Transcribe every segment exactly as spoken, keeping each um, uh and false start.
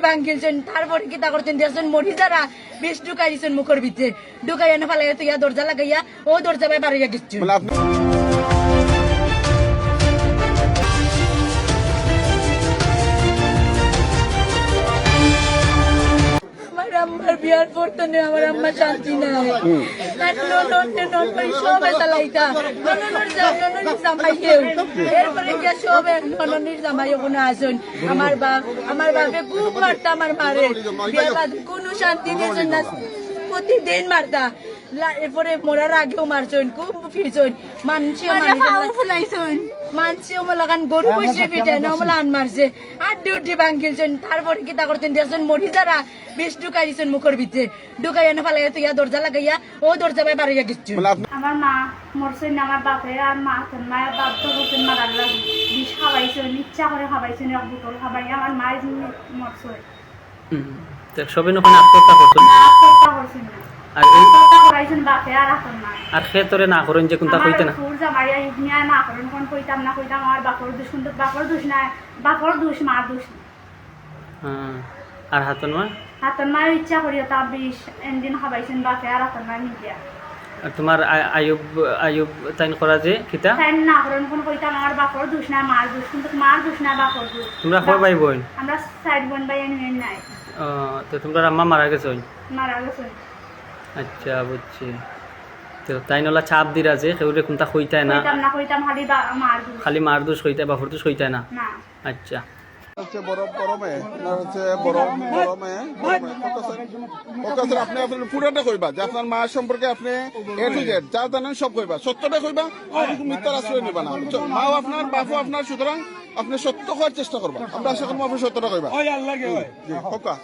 ভাঙিলছইন, তারপরে কিতা করছইন, দেখছইন মরি যারা বিষ ঢুকাই দিছইন মুখর ভিতরে, ঢুকাইয়া না ফালাইয়া তুইয়া দরজা লাগাইয়া ও দরজা বাই বারইয়া গেছছইন। মানে আপনি আমার আম্মার বিয়ার পর তো নে আমার আম্মা শান্তি নাই। আর ননদ, ননদ ভাই সব এটা লাইতা। ননদর জা-, ননদর জামাই কেউ। এরপরে গিয়া সব এক ননদর জামাই ওখানে আসুন। আমার বাপ, আমার বাপে খুব মারতা আমার মারে। বিয়ার বাদে কোনো শান্তি দিয়েছেন না। প্রতিদিন মারতা। লা-, এরপরে মরার আগেও মারছইন, খুব ফিরছইন। মানষে মারে মানিছে ফাও না। ফুলাইছইন। মানষে ওমলাখান গরু বসে পিঠে না, ওমলাখান মারছে। আর ডিউটি ভাঙিলছইন। তারপরে কিতা করছইন, দেখছইন মরি যারা বিষ ঢুকাই দিছইন মুখর ভিতরে। ঢুকাইয়া না ফালাইয়া তুইয়া দরজা লাগাইয়া ও দরজা বাই বারইয়া গেছছইন। মানে আপনি আমার মা মরছইন, আমার বাপে আর মা, তোর মায়ের বাপ তো বলছেন মারার লাগি। বিষ খাওয়াইছইন, ইচ্ছা করে খাওয়াইছইন, এক বোতল খাওয়াই আমার মা মরছইন। হুম। তো সবে নখন আত্মহত্যা করছইন? আত্মহত্যা করছইন না। আর এই আত্মহত্যা করাইছইন বাপে আর আতর না। আর খে তোরে না করইন যে কুনতা আমার কইতে না? ফুর জামাই আইব নিয়া না করইন, কোন কইতাম না কইতাম, আমার বাপর দুষ, কিন্তু বাপর দুষ নাই, বাপর দুষ, মার দুষ নাই। হ্যাঁ। আর হাতন মা? হাতন মা ইচ্ছা করিয়া তা বিষ এনদিন খাবাইছইন বাপে আর হাতন মা মিলিয়া। আর তোমার আ-, আয়ুব, আয়ুব তাইন করা যে কিতা? তাইন না করইন, কোন কইতাম আমার বাপর দুষ নাই, মার দুষ, কিন্তু মার দুষ নাই, বাপর দুষ। তোমরা কয় ভাই বোন? আমরা চাইর বোন ভাই, এনে নাই। ও, তো তোমরা আম্মা মারা গেছইন? মারা গেছইন। আচ্ছা, বুঝছি। তো তাইন ওলা চাপ দিরা যে কেউরে কুনতা কইতায় না? কইতাম না, কইতাম খালি বা-, মার দুষ। খালি মার দুষ কইতায়, বাপর দুষ কইতায় না? না। আচ্ছা। হচ্ছে বড়, বড় মেয়ে, আপনার হচ্ছে বড়, বড় মেয়ে, বড় মেয়ে। ওকে স্যার, ওকে স্যার, আপনি, আপনি পুরাটা কইবা যে আপনার মা সম্পর্কে আপনি A to Z যা জানেন সব কইবা, সত্যটা কইবা, আর মিথ্যার আশ্রয় নিবা না। বুঝছো? মাও আপনার, বাপও আপনার, সুতরাং আপনি সত্য কওয়ার চেষ্টা করবা। আমরা আশা করবো আপনি সত্যটা কইবা। ওই আল্লাহ রে ভাই। জি, ওকে।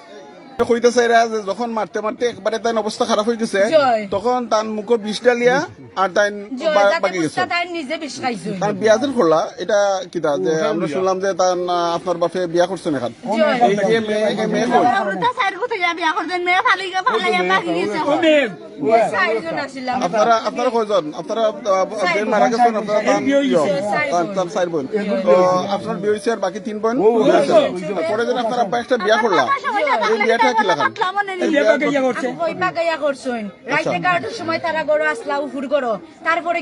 কইতে চাইরা যে যখন মারতে মারতে একবারে তাইন অবস্থা খারাপ হয়ে গেছে, জয়। তখন তান মুখো বিষ ঢালিয়া আর তাইন জয়, বা-, তাতে বাকি গেছে। তাই নিজে বিষ খাইছে। তার বিয়া যে করলা, এটা কিতা? যে আমরা শুনলাম যে তার না, আপনার বাপে বিয়া করছেন এখন। জয়। এই যে মেয়ে, এই মেয়ে কই? আমরা তো স্যার কোথায় যাবি? এখন যে মেয়ে ফালিয়ে গেছে, ফালাইয়া বাকি গেছে। ও মেয়ে, চাইরজন আছিলাম। আপনারা, আপনারা কয়জন? আপনারা, আহ, যে মারা গেছেন, আপনারা তার, বিয়ে হয়ে গেছে। তার, তার চাইর বোন। তো আপনার বিয়ে হয়েছে আর বাকি তিন বোন? পরে যেন আপনার আব্বা একটা বিয়া করলা। এই বিয়াটা কি লাগান? এই বিয়া বাগাইয়া করছে। ওই বাগাইয়া করছইন। রাইতে আচ্ছা। এগারোটার সময় তারা ঘরো আসলা, উফুর ঘরো। তারপরে